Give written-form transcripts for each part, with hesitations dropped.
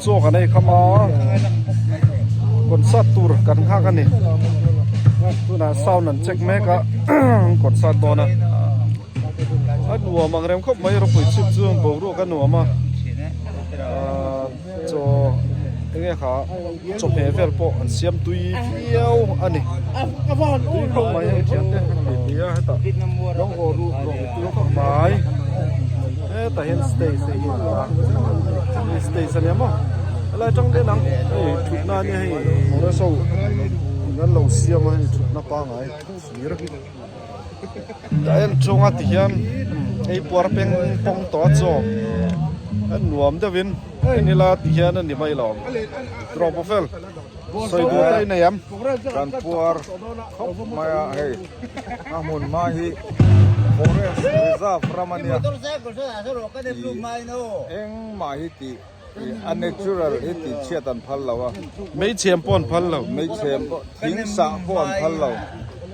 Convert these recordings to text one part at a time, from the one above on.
Chaw kan ei kham a, concert tur kan nghak a ni. Tunah sound an check mek a, concert dawn a. A nuam ang rem khawp mai ropui chhip chu boruak a nuam a. Ahh chaw enge kha chawhmeh vel pawh an siam tui viau a ni. Tui khawp mai hei thiante an ti ti a hetah tui khawp mai. Hetah hian stage hei hi a ni a, hei stage a nia maw helai atang dawn ang hei thutna a nia hei forest ho in an lo siam a hei thutna pangai thir a en chunga ti hian ei puar peng pawng tawh a chaw a nuam deuhin en ila ti hian a ni mai lo draw pawh fel sawi duh te i nei em. Kan puar khawp mai a hei a hmun hma hi forest reserve ram a nia engmah hi tih a natural hi tih chhiat an phal lo a. Meichhem pawh an phal lo. Meichhem pawh thing sah pawh an phal lo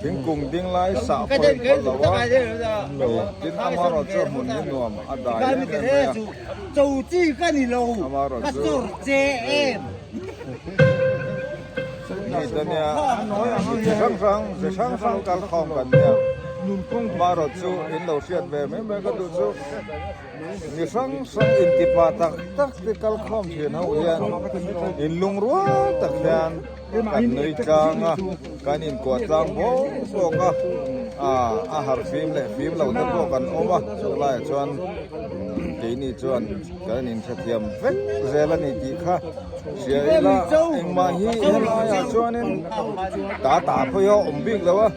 thingkung ding lai sah pawh an phal lo a tin amaherawhchu a hmun hi nuam a dai em em mai a amaherawhchu Mi te nia mi chi hrang hrang ze hrang hrang kal khawm kan nia marawh chu in lo hriat ve mai mai ka duh chu mi hrang hrang intipa tak tak te kal khawm thin ho hian in lungrual tak hian kan nui tlang a kan inkuah tlang bawk bawk a ah a harh fim leh fim lo te pawh kan awm a chulaiah chuan keini chuan kan inhrethiam vek zel a ni tih kha. Hria ila engmah hi helaiah chuanin ta ta pawh hi a awm bik lo a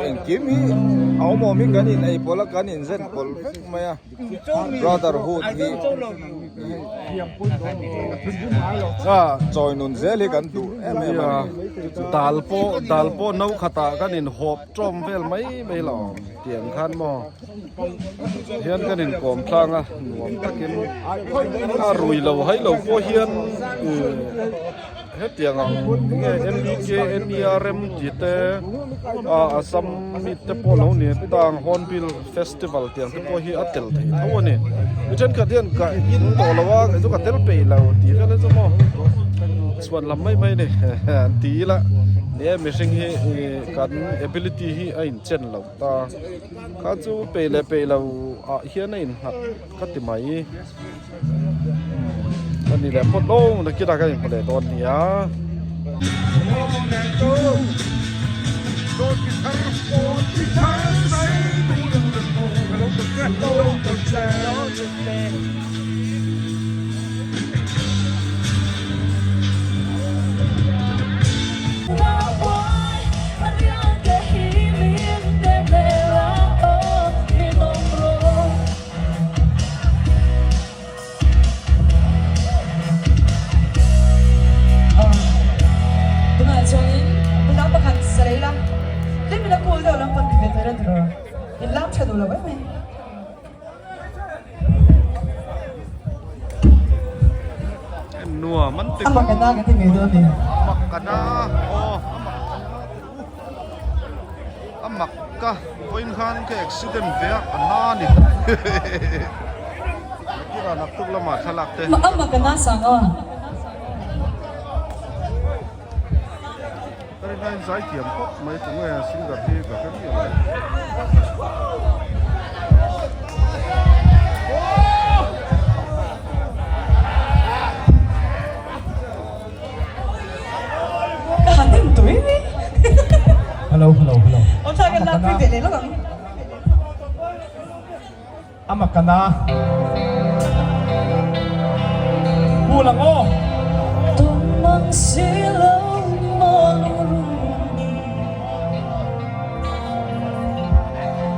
engkim hi a awm awm hi kan in ei pawlh a kan in zen pawlh vek mai a brotherhood hi chawi nun zel hi kan duh em em a ni. Dal pawh dal pawh no khatah kan in hawp tawm vel mai mai lo tiang khan maw. Hian kan inkawm tlang a nuam takin a rui lo hai lo pawh hian hetiang ang enge M E K N E R M tih te ah Assam mi te pawh lo ni tang Hornbill festival tiang te pawh hi a tel thei tho a ni mi thenkhat hian ka in tawh lo a kei chu ka tel peih lo tih vel a chu maw chhuan lam mai mai a ni an ti ila ni e mihring hi kan ability hi a inchen lo. Ta kha chu peih leh peih lo ah hian a innghat ka ti mai a ni leh phawt lo nakinah ka inhmu leh dawn nia. Tunah chuanin nula pakhat sa lei la, hlim in a cool deuh lam pawn ti ve thei reng tiraw? In lam tha duh lo em mai. Nuam an ti A makana ka ti ngei dawn a ni. Makana aw a makana a mak ka vawiin khan ka accident ve a a na a ni nakira naktuk lamah thlalak te. A makana sang aw. Ka rin aiin zai thiam khawp mai tunge singer hi ka hre miah lo. Ka han hnem tui mai. Hello hello hello. Aw thla kan lak pui ve leh lawk ang. A makana. Hmu lang aw. Tumang silo maluru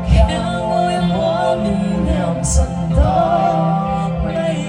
Khengoy mo minam sandan may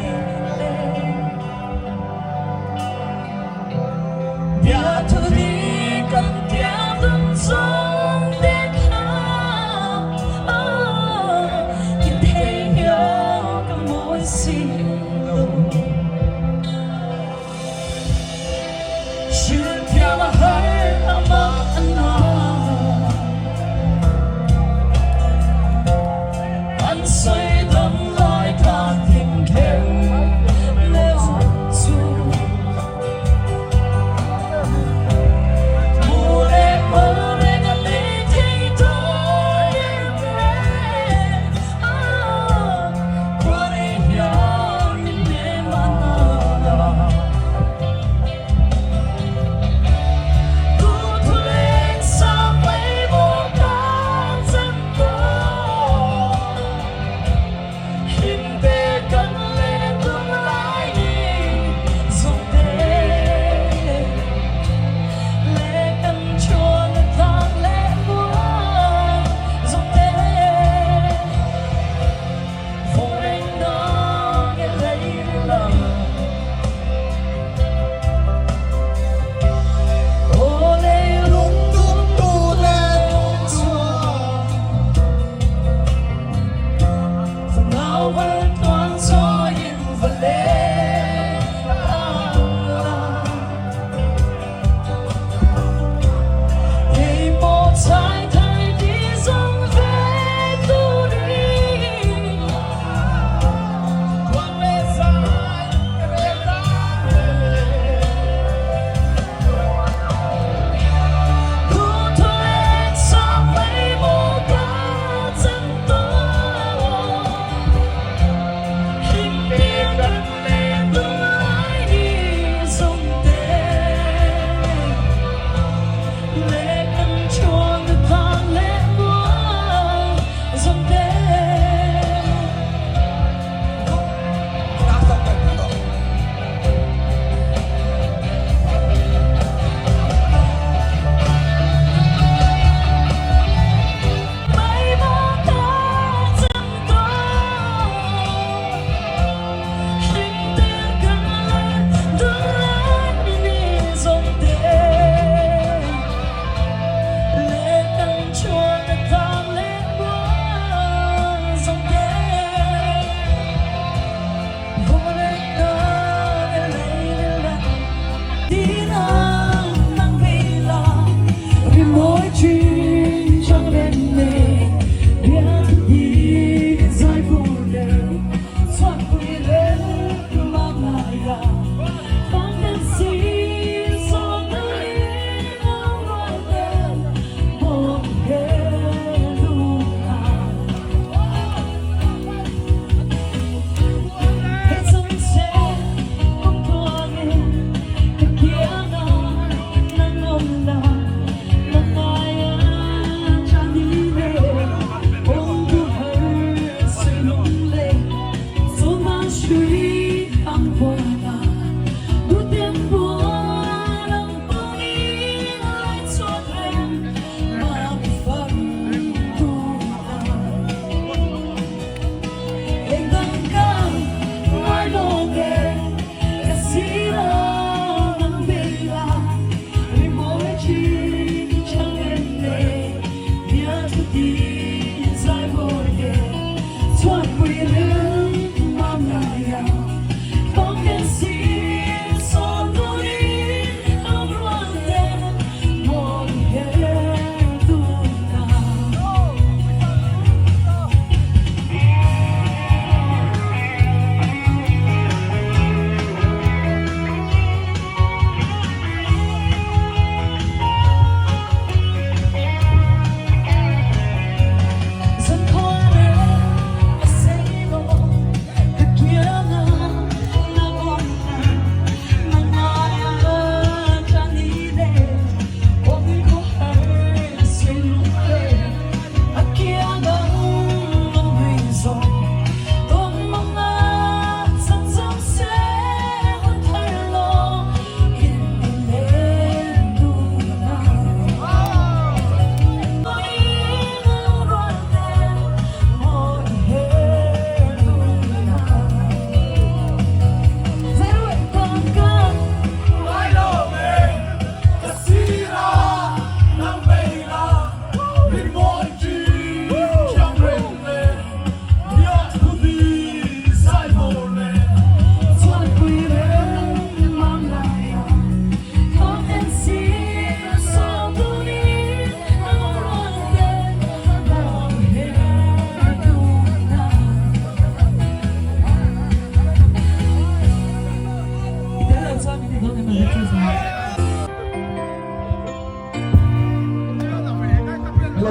Hello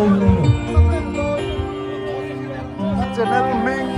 hello. Channel hming.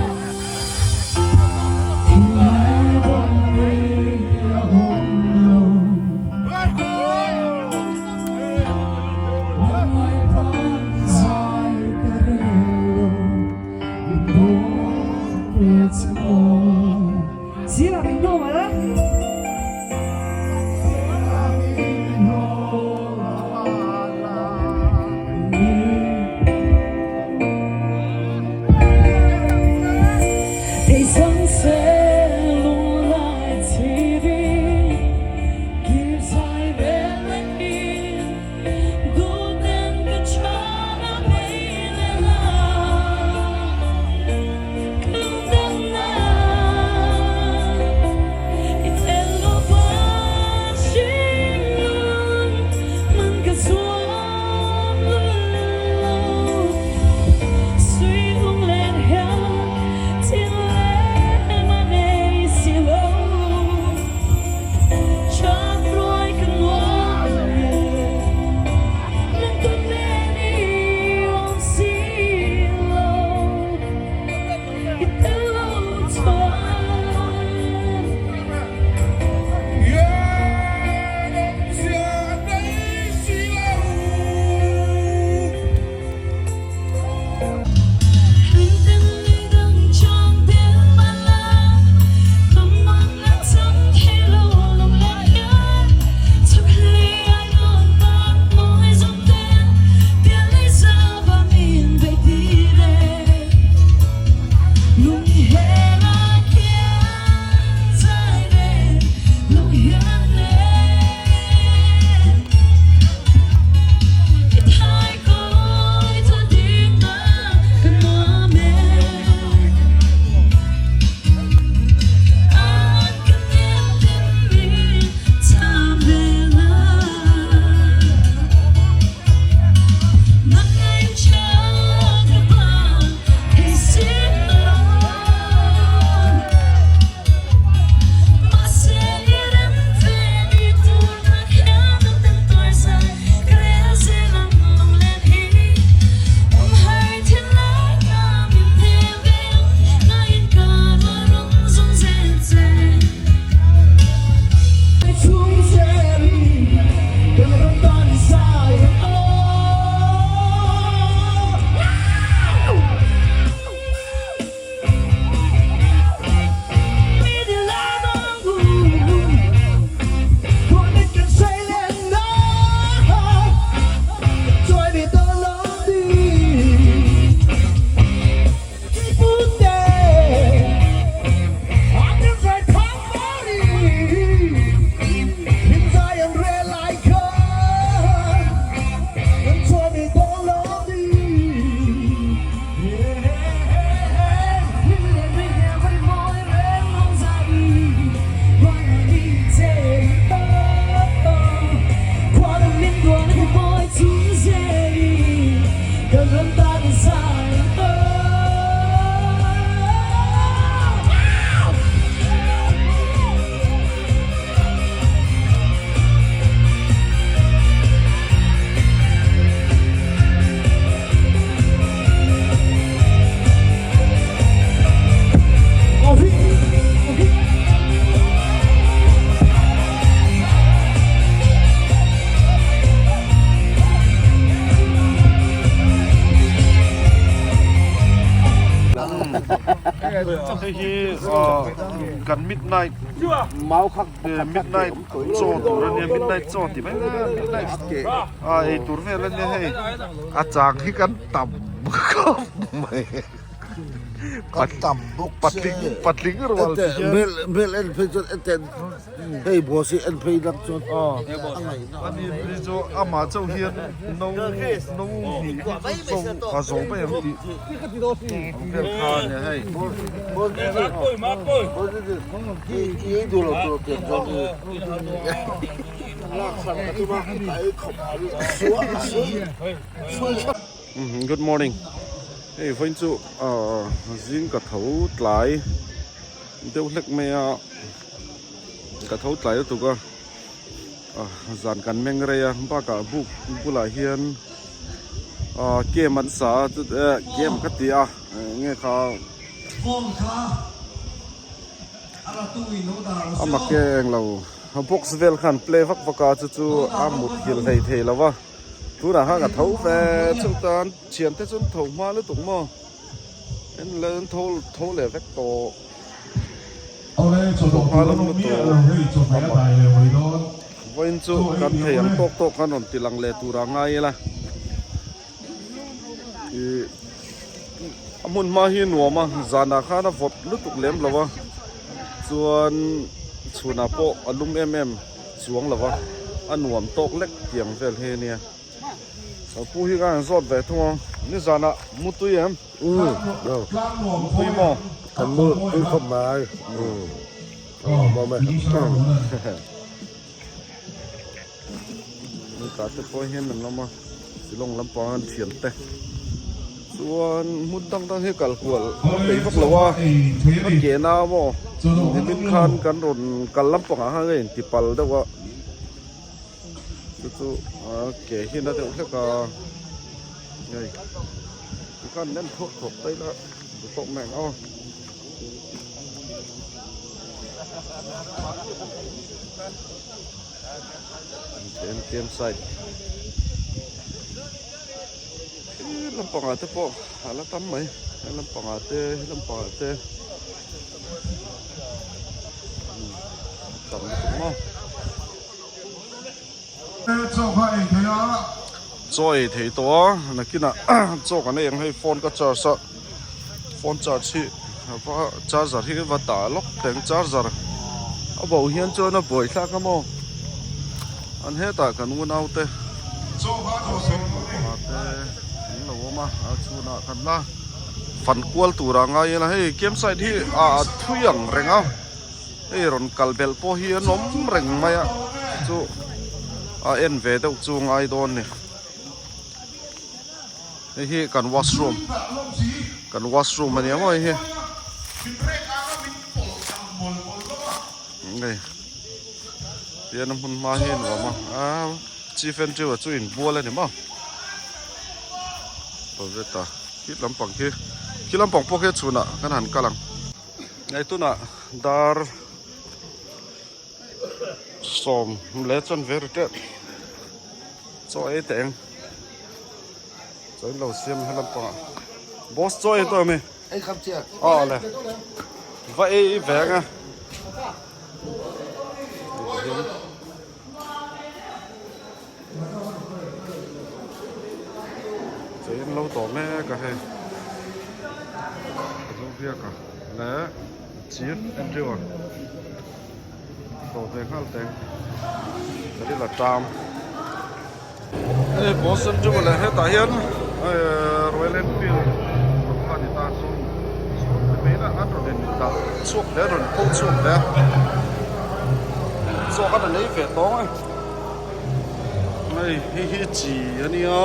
Hei hi kan midnight midnight chaw tur a nia midnight chaw tih mai mai midnight ei tur vel a nia hei a chang hi kan tam khawp mai. Kan tam bawk che. Patling rual ti hian. Bel bel en phei chuan en ten hei boss hi en phei lang chuan a ngaihna. Ani phei chu amah chauh hian no no hnih hi chu chaw a zo mai ang tih ang vel kha a nia hei. Boss hi i ei duh lo tur tiang chuan i lak hran ka tum a ka ei khawp suah suah. Good morning hei vawiin chu ahh zing ka tho tlai deuh hlek mai a ka tho tlai lutuk a. Zan kan meng rei a bakah buk bulah hian ah game an sa a eh game ka ti a eng nge kha a mak e eng lo box vel khan play vak vak a chu chu a mut hil hlei thei lo va tunah khan ka tho ve chauh tan thiante chu an tho hma lutuk maw en leh an tho tho leh vek tawh. Hma lam lutuk a mak. Vawiin chu kan thei ang tawk tawk khan rawn ti lang leh tur a ngai ila. Ih a hmun hma hi nuam a zanah khan a vawt lutuk lem lo a chuan chhunah pawh a lum em em chuang lo a a nuam tawk lek tiang vel hi a nia. Pu hi ka han zawt ve thung a nizanah mutui em? Mutui maw? Kan mu tui khawp mai. Heta te pawh hian an awm a Shillong lampang an thian te chuan hmun dang dang hi kal kual a peih vak lo a a ke na maw nimin khan kan rawn kal lampangah khan ka inti pal deuh a chu chu a ke hi na deuh hlek a hei tikhan an en thuak thuak ta ila duh tawk mai ang aw. Camp site khi lampangah te pawh a la tam mai he lampangah te he lampangah te tam lutuk maw. Chaw ei thei tawh a nakinah chaw kan ei ang hei phone ka charge a phone charge hi va charger hi va dah lawk teng charger a bo hian chuan a buai thlak a maw an hetah kan unau te te an lo awm a a chhunah kan la fan kual tur a ngai ila hei campsite hi a thui ang reng a. Hei rawn kal belh pawh hi an awm reng mai a chu a en ve deuh chu ngai dawn ni hei hi kan washroom kan washroom a nia maw hei hi hei tihian a hmun hma hi a nuam a ah chief entry ah chu inbual a ni maw paveta khi lampang khi khi lampang pawh khi a chhunah kan han kal ang. Hei tunah dar 10 leh chuan ve ri tep chaw ei teh ang chaw in lo siam helam pangah boss chaw ei tawh ami ei kham chiah aw le va ei ve ang a. Chei an lo tawh mek a hei a zo biak a leh chief Andrew a tawh ve nghal teng ka ril a ṭam hei boss Andrew a leh hetah hian Royal Enfield rawn kha a ni ta sawn sawn te mai lah an rawn in dah chhuak hle a rawn pho chhuak hle a zawk a la nei ve tawng e. Hei hei hi chi a nia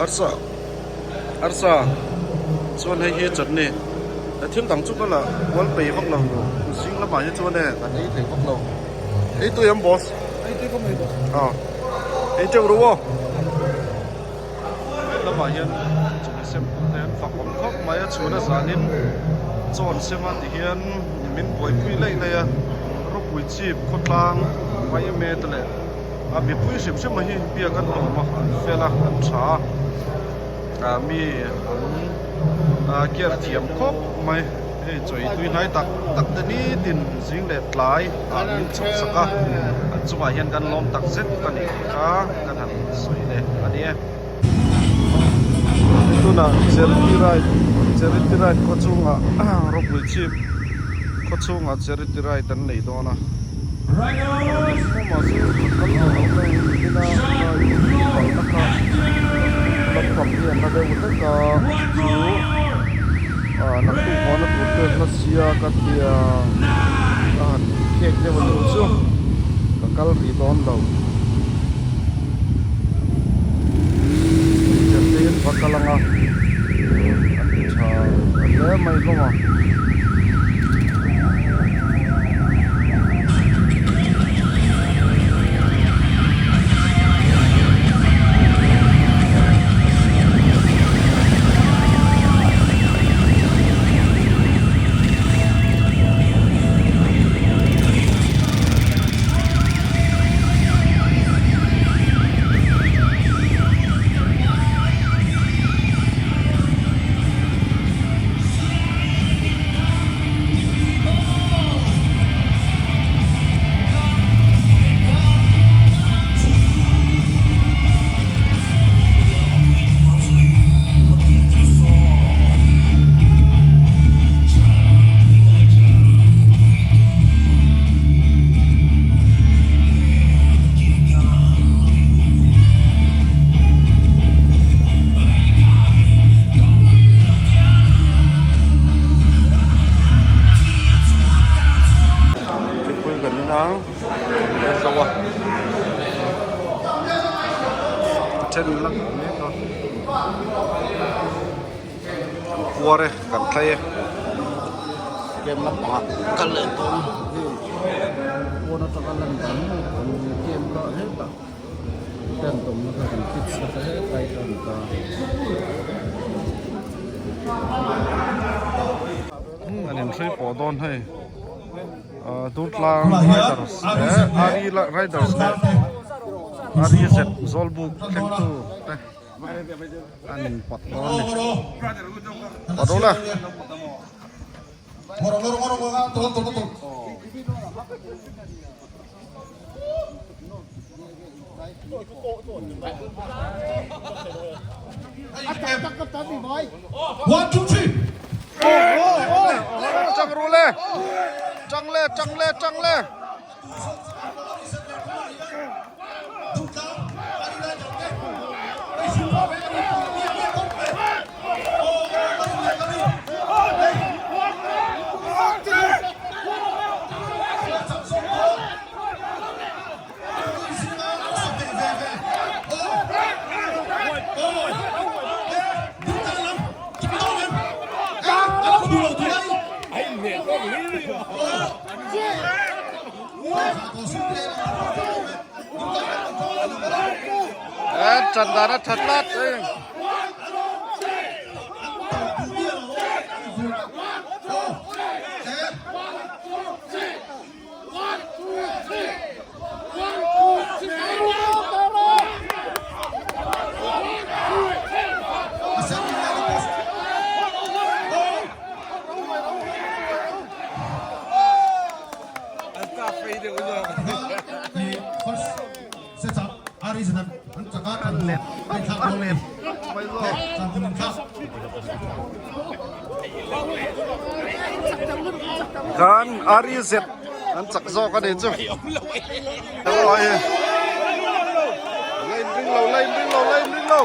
arsa arsa chuan hei hi chutney thil dang chu ka la kual peih vak lo zing lamah hi chuan e kan ei thei vak lo ei tui ang boss aw ei teuh ru aw he lamah hian chutney sem te an fak awm khawp mai a chhun a zanin chaw an sem a ti hian min buaipui laih laih a ropui chip khawtlang mai em em te leh a mipui hrim hrim a hi biak an nuam a an fel a an tha a ah mi an ah care thiam khawp mai hei chaw ei tui hnai tak tak te nitin zing leh tlai ah min chhawp sak a an chungah hian kan lawm tak zet a ni tih kha kan han sawi leh a ni e. Tunah charity ride charity ride khaw chungah ropui chhip khaw chungah charity ride an nei dawn a mahse ka kal ta lo mai nimin a kalna kha lampang hi a na deuh hlek a chu ah naktuk hawn a tur te hla sia ka tia a han khek deuh a nih chu ka kal rih dawn lo. Thiante hi an va kal ang a an ti tha hle mai hlawm a. zo a a then la kawh mek a kan puar e kan thlei e game lampangah kal leh tawh hei pawn atanga lan dan kan game kha hetah tent awmna kha kan pitch na kha hetlai kha a ni ta. An inhrui pawh dawn hei Durtlang Riders leh Ari Riders leh Ari zet Zawlbuk thlengtu te an inpawt dawn a ni. Pawt ula. Chang ru le chang le chang le chang le Trần đã rất thật lát Khan Ari zet an chak zawk a ni chu la inring lo la inring lo la inring lo.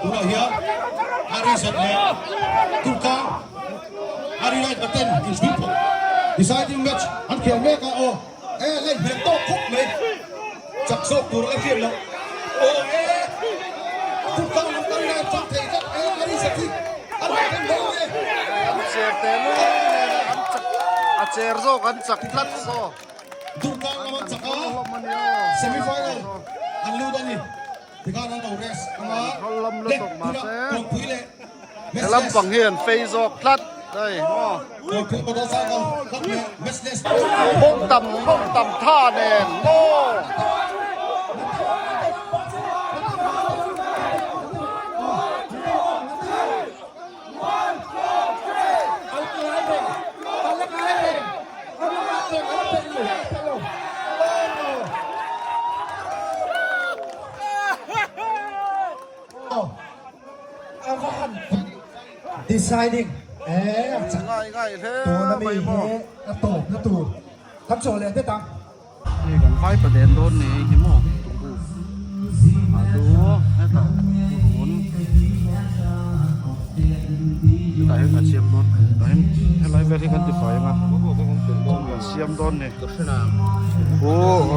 Tunah hian a reason leh Turkang a rewrite paten inchhung phawt deciding match an khel mek a aw e lei hmel tawk khawp mai chak zawk tur a hriat loh aw e Turkang lam a rewrite chak thei tlat e a reason hi a rawn thlen dawn e. An cher teh lul nen an chak a cher zawk an chak tlat saw. Durtlang lam an chak a, semi final an lut a ni. Tikhan an lo rest anga leh tunah Kawnpui leh He lampang hi an fei zawk tlat hei maw. Kawnpui motorcycle club leh Matchless. Bawng tam bawng tam tha nen maw. Deciding eh ngai ngai hle tuna mi mai maw hi a tawp na tur kan chaw leh det ang. Hei kan vai paden dawn ni hi maw tumbu a chu hetah purun hetah hian kan siam dawn tah hian helai vel hi kan ti fai anga kan siam dawn ni pu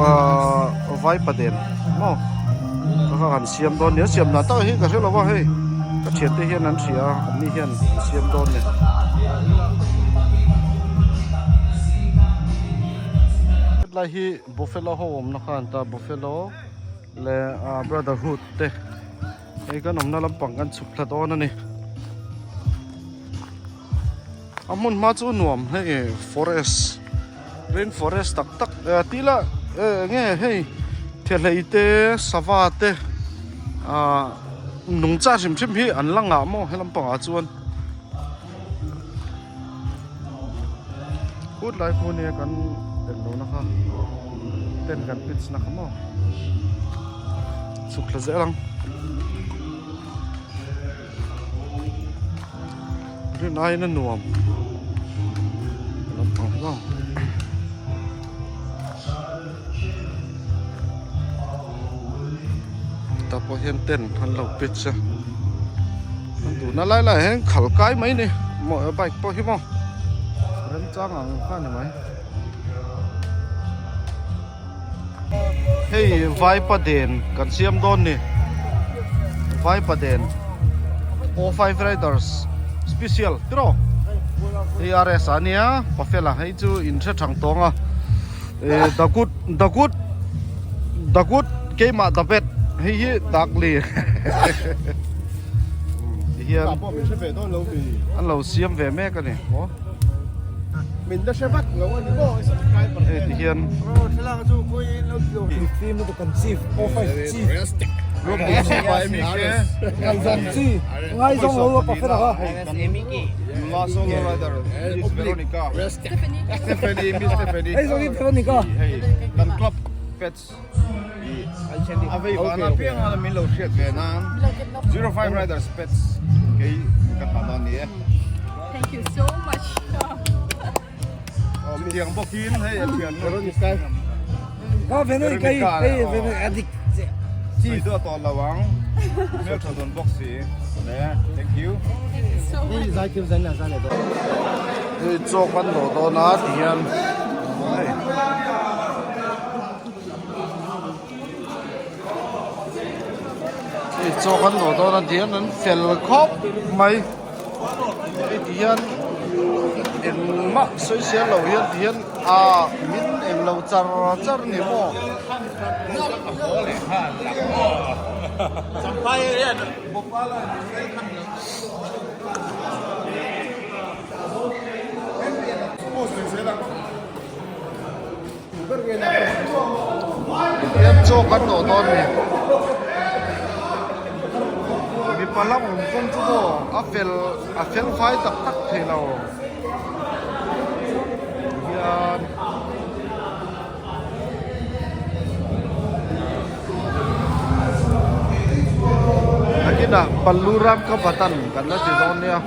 ah vai paden maw kha kan siam dawn ni a siam dan tak hi ka hre lo va hei ka thiante hian an hria a an ni hian an siam dawn ni. Hetlai hi Buffalo ho awmna kha an ta Buffalo leh ah Brotherhood te hei kan awmna lampang kan chhuk thla dawn a ni a hmun hma chu nuam hei forest rain forest tak tak eh tila eh enge hei thehlei te sava te ah nungcha hrim hrim hi an la ngah maw he lampangah chuan. Kut lai khu nia kan englo na kha tent kan pitch na kha maw chhuk thla zel ang. Rin aiin a nuam lampang hlauh. Tah pawh hian tent an lo pitch a an duhna lai lai ah hian khal kai mai a ni maw bike pawh hi maw remchang ang kha a ni mai. Hei vaipa den kan siam dawn ni vaipa den O five riders special tiraw hei R S a nia pafela hei chu in hre thang tawng a eh the good the good the good keimah the bet hei hi dak li tihian an lo siam ve mek a ni maw. Min la hre vat lo a ni maw i subscriber Hei ti hian Kan club pets a vei vana piang a min lo hriat ve nan 05 riders pets kei ka tha dawn ni e. Thank you so much. Chutiang bawkin hei a thian Veronica Ka Veronica hi hei Veronica adik chi chu a tawh lo ang hmel tha dawn bawk si le thank you. Thank you so much. Hei chaw kan dawh dawn a ti hian hei. Hei chaw kan dawh dawn a ti hian an fel khawp mai hei ti hian engmah sawisel lo hian ti hian ah min englo char char ni maw. Tihian chaw kan dawh dawn a ni mipa lam awm kawng chu maw a fel a fel fai tak tak thei lo tihian nakinah pallu ram ka button kan la ti dawn nia.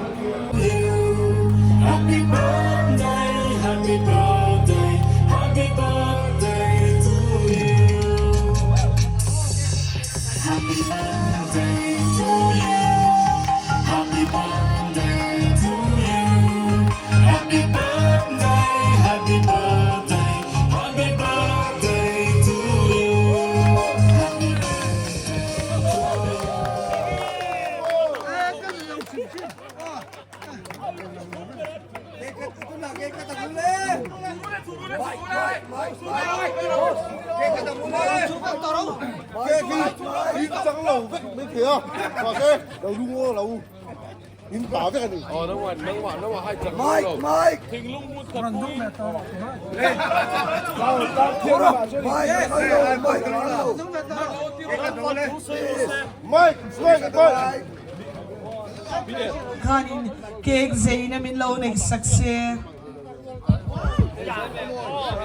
Khanin cake zeina min lo neih sak se.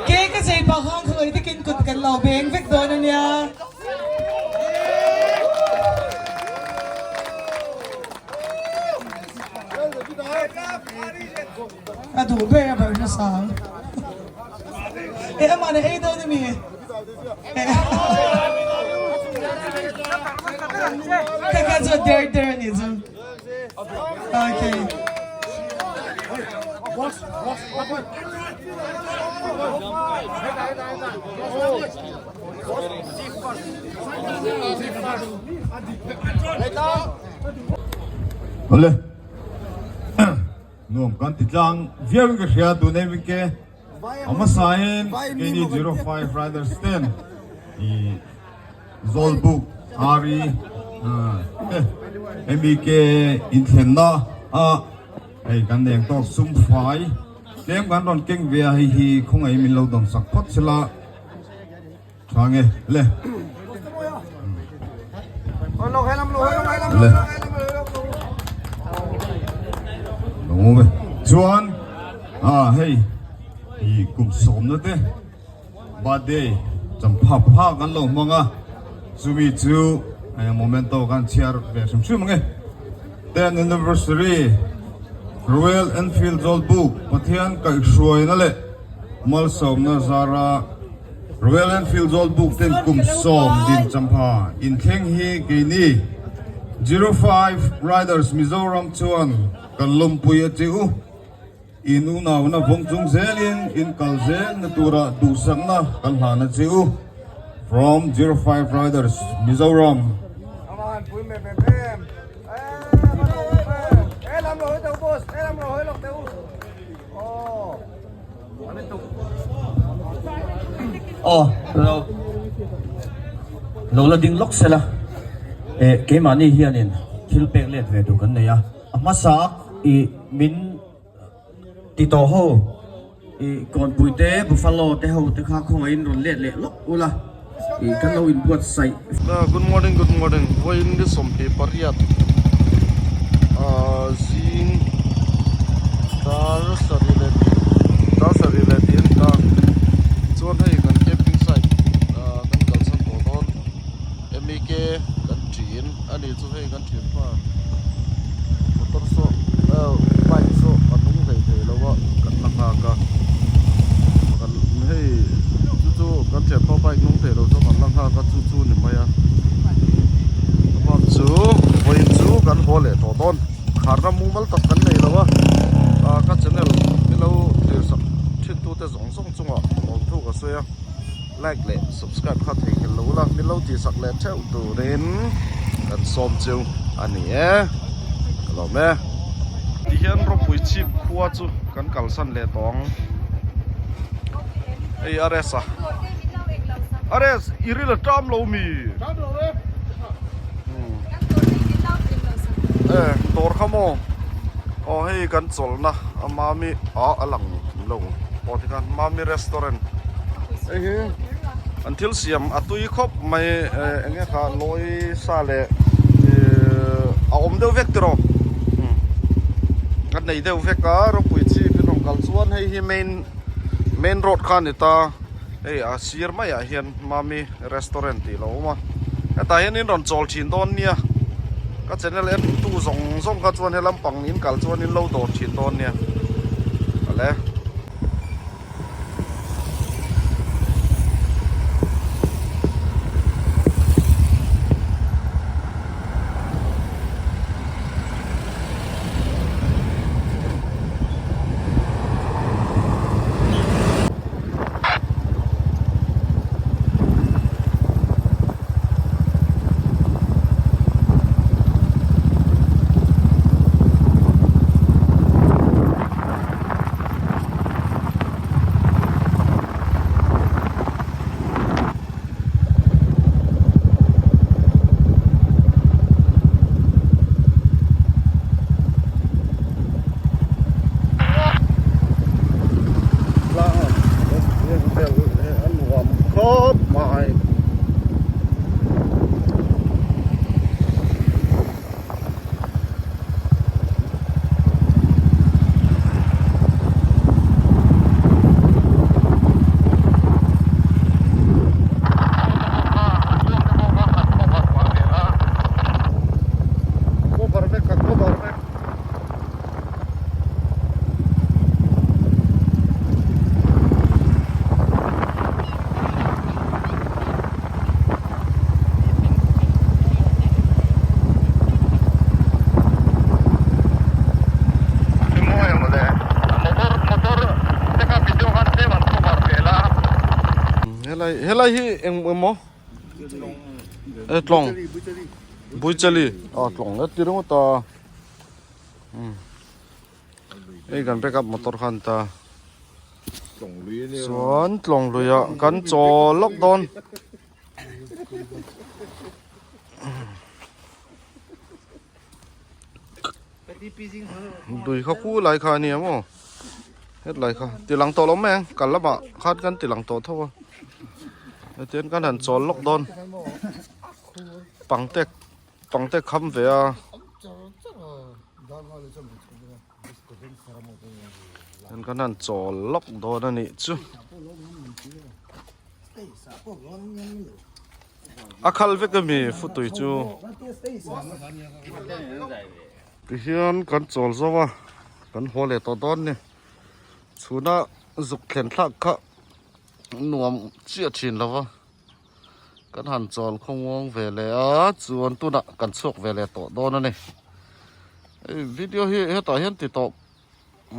Cake a zei pah khan khawngaih takin kut kan lo beng vek dawn a nia. A duh ber a barh nasa ang. Eh amah na ei dawn a mi? Ka ka chu der der a nih chu. Okay. Awle nuam kan ti tlang viau in ka hria tun em ke a hmasa in keini 05 riders ten i Zawlbuk Ari te MEK inthlenna a hei kan eng tawk sum fai tlem kan rawn keng ve a hei hi khawngaih min lo dawn sak phawt sela tha nge le le lo ngu ve chuan a hei i kum sawmna te. birthday champha pha kan lo hmang a, chumi chu momento kan chhiar ve hrim hrim ang e. 10th Anniversary Royal Enfield Zawlbuk Pathian kaihhruaina leh malsawmna zara Royal Enfield Zawlbuk ten kum sawm din champha inthleng hi keini 05 Riders Mizoram chuan kan lawmpui a che u. In unauna vawng chung zelin in kal zelna tura duhsakna kan hlan a che u. From 05 Riders Mizoram. Aw lo lo la ding lawk sela eh keimahni hianin thil pek let ve tur kan nei a a hmasa ih min ti tawh ho ih kawnpui te buffalo te ho te kha khawngaihin rawn let leh lawk ula ih kan lo inbuatsaih. Good morning good morning vawiin ni 28 ah zing dar sarih leh dar sarih leh tih a ni ta chuan hei kan camping site ah kan kalsan tawh dawn mek kan ṭin a ni chu hei kan ṭhianpa motor saw bike saw a nung hlei thei lo a kan la nghak a kan hei chu chu kan ṭhianpa bike nung thei lo chu kan la nghak a chu chu ni mai a a bak chu vawiin chu kan haw leh tawh dawn kharna mumal tak kan nei lo a ah ka channel milo thlir sak thin tute zawng zawng chungah lawmthu ka sawi a. Like leh subscribe kha theihnghilh lo ula min lo tihsak leh theuh turin kan sawm chu a ni e ka lawm e. Tihian ropui chhip khua chu kan kalsan leh tawh ang hei Ares a Ares i ril a ṭam lo mi e dawr kha maw aw hei kan chawlhna a mami ah a lang lo aw tikhan mami restaurant. Hei hi an thil siam a tui khawp mai eng nge kha lawi sa leh ihh a awm deuh vek tiraw a nei deuh vek a ropui chip in rawn kal chuan hei hi main main road kha a ni ta hei a sir maiah hian mami restaurant tih a lo awm a hetah hian in rawn chawl thin dawn nia ka channel en tu zawng zawng kha chuan he lampang in kal chuan in lo dawr thin dawn nia awle. Khawp mai. Cover vek kan cover vek. Helai helai hi eng emaw e tlawng buichali a tlawng e ti ringawt a hei kan backup motor khan ta chuan tlawng luiah kan chaw lawk dawn. Lui kha khu lai kha a nia maw hetlai kha ti lang tawh lo mai ang kal lamah khan kan ti lang tawh tho a hetiang kan han chawl lawk dawn pangte pangte kham ve a. Kan han chawl lawk dawn a nih chu. A khal vek ami futui chu. Tihian kan chawl zo a, kan haw leh tawh dawn ni. Chhuna zuk thlen thlak kha nuam chiah thin lo va, kan han chawl khawmuang ve leh a, chuan tunah kan chhuak ve leh tawh dawn a ni. Hei video hi hetah hian ti tawh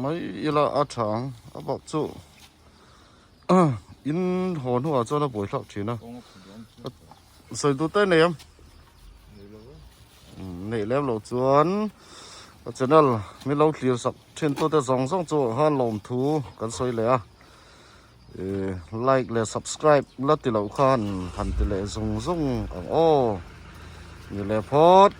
mai ila a tha ang a bak chu in haw hnuah chuan a buai thlak thin a sawi duh te nei em neih lem loh chuan a channel min lo thlir sak thin tute zawng zawng chu khan lawmthu kan sawi leh a ih like leh subscribe la ti loh khan han ti leh zung zung ang aw ni leh phawt.